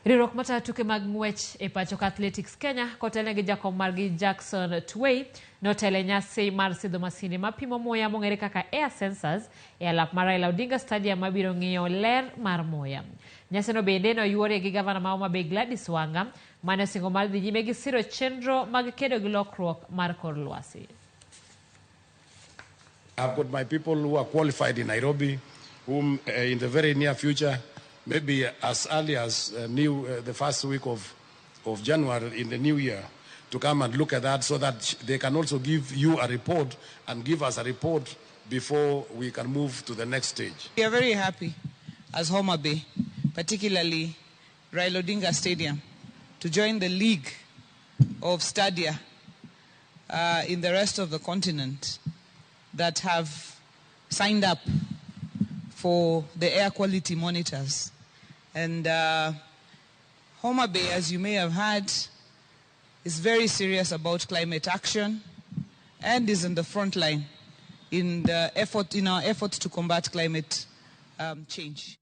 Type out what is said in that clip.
Riwruok matayo tuke mag ng'wech e pacho ka Athletics Kenya kotelne gi jakom margi Jackson Tuwei notelo e nyasi mar sidho masinde mapimo muya mong'ere kaka air sensors e alap mar Raila Odinga Stadium mabiro ng'iyo ler mar muya. Nyasino bende noyuorie gi gavana ma Homa Bay Gladys Wanga mane osingo mar dhi nyime gi siro chenro mag kedo gi lokruok mar kor lwasi. I've got my people who are qualified in Nairobi, whom in the very near future, maybe as early as the first week of January in the new year, to come and look at that so that they can also give you a report and give us a report before we can move to the next stage. We are very happy as Homa Bay, particularly Raila Odinga Stadium, to join the league of stadia in the rest of the continent that have signed up for the air quality monitors. And Homa Bay, as you may have heard, is very serious about climate action and is in the front line in our effort to combat climate change.